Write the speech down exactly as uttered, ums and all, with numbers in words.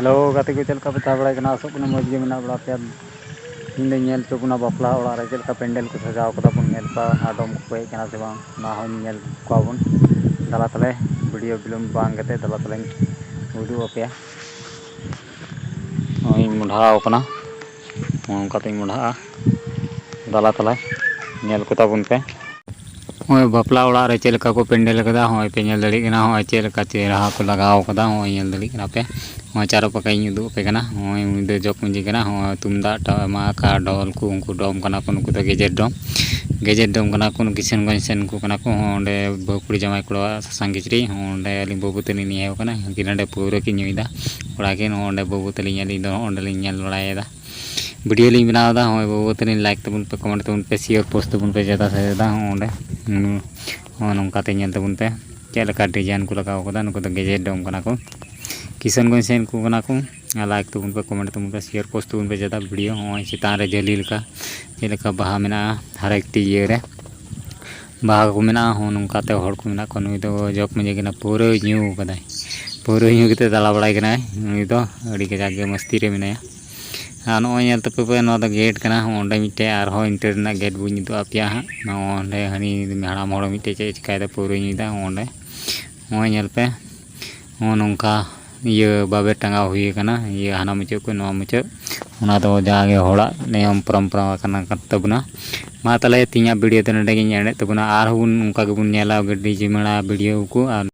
Hello ᱜᱟᱛᱮ ᱠᱚ, ᱪᱮᱫ ᱞᱮᱠᱟ ᱯᱮ ᱛᱟᱦᱮᱸ ᱵᱟᱲᱟᱭ ᱠᱟᱱᱟ? ᱟᱥᱚᱜ ᱠᱟᱱᱟ ᱢᱚᱡᱽ ᱜᱮ ᱢᱮᱱᱟᱜ ᱵᱟᱲᱟ ᱯᱮᱭᱟ᱾ ᱤᱧ ᱫᱚᱧ ᱧᱮᱞ ᱦᱚᱪᱚ ᱵᱚᱱᱟ ᱵᱟᱯᱞᱟ ᱚᱲᱟᱜ ᱨᱮ ᱪᱮᱫ ᱞᱮᱠᱟ ᱯᱮᱱᱰᱮᱞ ᱠᱚ ᱥᱟᱡᱟᱣ ᱠᱟᱫᱟ ᱵᱚᱱ, ᱧᱮᱞ ᱠᱚᱣᱟ ᱟᱨ ᱰᱚᱢ ᱠᱚᱠᱚ ᱦᱮᱡ ᱠᱟᱱᱟ ᱥᱮ ᱵᱟᱝ, ᱚᱱᱟ ᱦᱚᱸᱧ ᱧᱮᱞ ᱠᱚᱣᱟ ᱵᱚᱱ᱾ ᱫᱟᱞᱟ ᱛᱟᱞᱮ ᱵᱷᱤᱰᱤᱭᱳ ᱵᱤᱞᱚᱢ ᱵᱟᱝ ᱠᱟᱛᱮ ᱫᱟᱞᱟ ᱛᱟᱞᱮᱧ ᱩᱫᱩᱜ ᱟᱯᱮᱭᱟ᱾ ᱱᱚᱜᱼᱚᱭ ᱤᱧ ᱢᱚᱰᱷᱟᱣ ᱠᱟᱱᱟ, ᱱᱚᱜᱼᱚ ᱱᱚᱝᱠᱟ ᱛᱤᱧ ᱢᱚᱰᱷᱟᱜᱼᱟ᱾ ᱫᱟᱞᱟ ᱛᱟᱞᱮ ᱧᱮᱞ ᱠᱚᱛᱟ ᱵᱚᱱ ᱯᱮ᱾ ᱱᱚᱜᱼᱚᱭ ᱵᱟᱯᱞᱟ ᱚᱲᱟᱜ ᱨᱮ ᱪᱮᱫ ᱞᱮᱠᱟ ᱠᱚ ᱯᱮᱱᱰᱮᱞ ᱠᱟᱫᱟ, ᱱᱚᱜᱼᱚᱭ ᱯᱮ ᱧᱮᱞ ᱫᱟᱲᱮᱭᱟᱜ ᱠᱟᱱᱟ᱾ ᱱᱚᱜᱼᱚᱭ ᱪᱮᱫ ᱞᱮᱠᱟ ᱪᱮᱦᱨᱟ ᱠᱚ ᱞᱟᱜᱟᱣ ᱠᱟᱫᱟ, ᱱᱚᱜᱼᱚᱭ ᱧᱮᱞ ᱫᱟᱲᱮᱭᱟᱜ ᱠᱟᱱᱟ ᱯᱮ᱾ ᱱᱚᱜᱼᱚᱭ ᱪᱟᱨᱚ ᱯᱟᱠᱟᱧ ᱩᱫᱩᱜ ᱟᱯᱮ ᱠᱟᱱᱟ᱾ ᱱᱚᱜᱼᱚᱭ ᱩᱱᱤ ᱫᱚ ᱡᱚᱜᱽ ᱢᱟᱹᱡᱷᱤ ᱠᱟᱱᱟ᱾ ᱱᱚᱜᱼᱚᱭ ᱛᱩᱢᱫᱟᱜ ᱴᱟᱢᱟᱠ ᱟᱨ ᱰᱷᱚᱞ ᱠᱚ, ᱩᱱᱠᱩ ᱰᱚᱢ ᱠᱟᱱᱟ ᱠᱚ, ᱱᱩᱠᱩ ᱫᱚ ᱜᱮᱡᱮᱨ ᱰᱚᱢ, ᱜᱮᱡᱮᱨ ᱰᱚᱢ ᱠᱟᱱᱟ ᱠᱚ᱾ ᱱᱩᱠᱩ ᱠᱤᱥᱟᱱᱜᱚᱸᱡᱽ ᱥᱮᱱ ᱠᱚ ᱠᱟᱱᱟ ᱠᱚ᱾ ᱦᱚᱸ ᱚᱸᱰᱮ ᱵᱟᱹᱦᱩ ᱠᱩᱲᱤ ᱡᱟᱶᱟᱭ ᱠᱚᱲᱟ ᱥᱟᱥᱟᱝ ᱠᱤᱪᱨᱤᱡ, ᱦᱚᱸ ᱚᱸᱰᱮ ᱟᱹᱞᱤᱧ ᱵᱟᱹᱵᱩ ᱛᱟᱹᱞᱤᱧ ᱞᱤᱧ ᱦᱮᱡ ᱟᱠᱟᱱᱟ᱾ ᱩᱱᱠᱤᱱ ᱦᱟᱸᱰᱮ ᱯᱟᱹᱣᱨᱟᱹ ᱠᱤᱱ ᱧᱩᱭᱮᱫᱟ ᱠᱚᱲᱟ ᱠᱤᱱ᱾ ᱦᱚᱸ ᱚᱸᱰᱮ ᱵᱟᱹᱵᱩ ᱛᱟᱹᱞᱤᱧ, ᱟᱹᱞᱤᱧ ᱫᱚ ᱚᱸᱰᱮ ᱞᱤᱧ ᱧᱮᱞ ᱵᱟᱲᱟᱭᱮᱫᱟ᱾ ᱵᱷᱤᱰᱤᱭᱳ ᱞᱤᱧ ᱵᱮᱱᱟᱣ ᱮᱫᱟ᱾ ᱦᱚᱸᱜᱼᱚᱭ ᱵᱟᱹᱵᱩ ᱛᱟᱹᱞᱤᱧ, ᱞᱟᱭᱤᱠ ᱛᱟᱵᱚᱱ ᱯᱮ, ᱠᱚᱢᱮᱱᱴ ᱛᱟᱵᱚᱱ ᱯᱮ, ᱥᱮᱭᱟᱨ ᱯᱳᱥᱴ ᱛᱟᱵᱚᱱ ᱯᱮ ᱡᱟᱫᱟ ᱥᱮ ᱡᱟᱫᱟ᱾ ᱦᱚᱸ ᱚᱸᱰᱮ ᱦᱚᱸ ᱱᱚᱝᱠᱟᱛᱮ ᱧᱮᱞ ᱛᱟᱵᱚᱱ ᱯᱮ ᱪᱮᱫ ᱞᱮᱠᱟ ᱰᱤᱡᱟᱭᱤᱱ ᱠᱚ ᱞᱟᱜᱟᱣ ᱠᱟᱫᱟ᱾ ᱱᱩᱠᱩ ᱫᱚ ᱜᱮᱡᱮᱨ ᱰᱚᱢ ᱠᱟᱱᱟ ᱠᱚ, ᱠᱤᱥᱟᱱᱜᱚᱸᱡᱽ ᱥᱮᱱ ᱠᱚ ᱠᱟᱱᱟ ᱠᱚ᱾ ᱟᱨ ᱞᱟᱭᱤᱠ ᱛᱟᱵᱚᱱ ᱯᱮ, ᱠᱚᱢᱮᱱᱴ ᱛᱟᱵᱚᱱ ᱯᱮ, ᱥᱮᱭᱟᱨ ᱯᱳᱥᱴ ᱛᱟᱵᱚᱱ ᱯᱮ ᱡᱟᱫᱟ᱾ ᱵᱷᱤᱰᱤᱭᱳ ᱦᱚᱸᱜᱼᱚᱭ ᱪᱮᱛᱟᱱ ᱨᱮ ᱡᱷᱟᱹᱞᱤ ᱞᱮᱠᱟ ᱪᱮᱫ ᱞᱮᱠᱟ ᱵᱟᱦᱟ ᱢᱮᱱᱟᱜᱼᱟ, ᱦᱟᱨ ᱮᱠᱴᱤ ᱤᱭᱟᱹ ᱨᱮ ᱵᱟᱦᱟ ᱠᱚ ᱢᱮᱱᱟᱜᱼᱟ᱾ ᱦᱚᱸ ᱱᱚᱝᱠᱟᱛᱮ ᱦᱚᱲ ᱠᱚ ᱢᱮᱱᱟᱜ ᱠᱚᱣᱟ᱾ ᱱᱩᱭ ᱫᱚ ᱡᱚᱜᱽ ᱢᱟᱹᱡᱷᱤ ᱠᱟᱱᱟ, ᱯᱟᱹᱣᱨᱟᱹᱭ ᱧᱩ ᱠᱟᱫᱟᱭ, ᱯᱟᱹᱣᱨᱟᱹ ᱧᱩ ᱠᱟᱛᱮ ᱫᱟᱬᱟ ᱵᱟᱲᱟᱭ ᱠᱟᱱᱟᱭ᱾ ᱱᱩᱭ ᱫᱚ ᱟᱹᱰᱤ ᱠᱟᱡᱟᱠ ᱜᱮ ᱢᱟᱹᱥᱛᱤ ᱨᱮ ᱢᱮᱱᱟᱭᱟ᱾ ᱟᱨ ᱱᱚᱜᱼᱚᱭ ᱧᱮᱞ ᱛᱟᱯᱮ ᱯᱮ, ᱱᱚᱣᱟ ᱫᱚ ᱜᱮᱴ ᱠᱟᱱᱟ᱾ ᱚᱸᱰᱮ ᱢᱤᱫᱴᱮᱡ ᱟᱨᱦᱚᱸ ᱮᱱᱴᱨᱤ ᱨᱮᱱᱟᱜ ᱜᱮᱴ ᱵᱚᱱ ᱩᱫᱩᱜ ᱟᱯᱮᱭᱟ ᱦᱟᱸᱜ᱾ ᱱᱚᱜᱼᱚᱭ ᱚᱸᱰᱮ ᱦᱟᱹᱱᱤ ᱦᱟᱲᱟᱢ ᱦᱚᱲ ᱢᱤᱫᱴᱮᱡ ᱪᱮᱫ ᱮ ᱪᱤᱠᱟᱹᱭᱮᱫᱟ, ᱯᱟᱹᱣᱨᱟᱹ ᱧᱩᱭᱮᱫᱟ᱾ ᱚᱸᱰᱮ ᱱᱚᱜᱼᱚᱭ ᱧᱮᱞ ᱯᱮ, ᱱᱚᱜᱼᱚ ᱱᱚᱝᱠᱟ ᱤᱭᱟᱹ ᱵᱟᱵᱮᱨ ᱴᱟᱸᱜᱟᱣ ᱦᱩᱭ ᱟᱠᱟᱱᱟ, ᱤᱭᱟᱹ ᱦᱟᱱᱟ ᱢᱩᱪᱟᱹᱫ ᱠᱷᱚᱱ ᱱᱚᱣᱟ ᱢᱩᱪᱟᱹᱫ᱾ ᱚᱱᱟ ᱫᱚ ᱡᱟᱜᱮ ᱦᱚᱲᱟᱜ ᱱᱤᱭᱚᱢ ᱯᱚᱨᱚᱢᱯᱚᱨᱟ ᱠᱟᱱᱟ, ᱠᱟᱱ ᱛᱟᱵᱚᱱᱟ᱾ ᱢᱟ ᱛᱟᱦᱚᱞᱮ ᱛᱮᱦᱮᱧᱟᱜ ᱵᱷᱤᱰᱤᱭᱳ ᱫᱚ ᱱᱚᱸᱰᱮ ᱜᱤᱧ ᱮᱱᱰᱮᱫ ᱛᱟᱵᱚᱱᱟ᱾ ᱟᱨᱦᱚᱸ ᱵᱚᱱ ᱚᱱᱠᱟ ᱜᱮᱵᱚᱱ ᱧᱮᱞᱟ ᱰᱤᱡᱮ ᱢᱮᱞᱟ ᱵᱷᱤᱰᱤᱭᱳ ᱠᱚ᱾ ᱟᱨ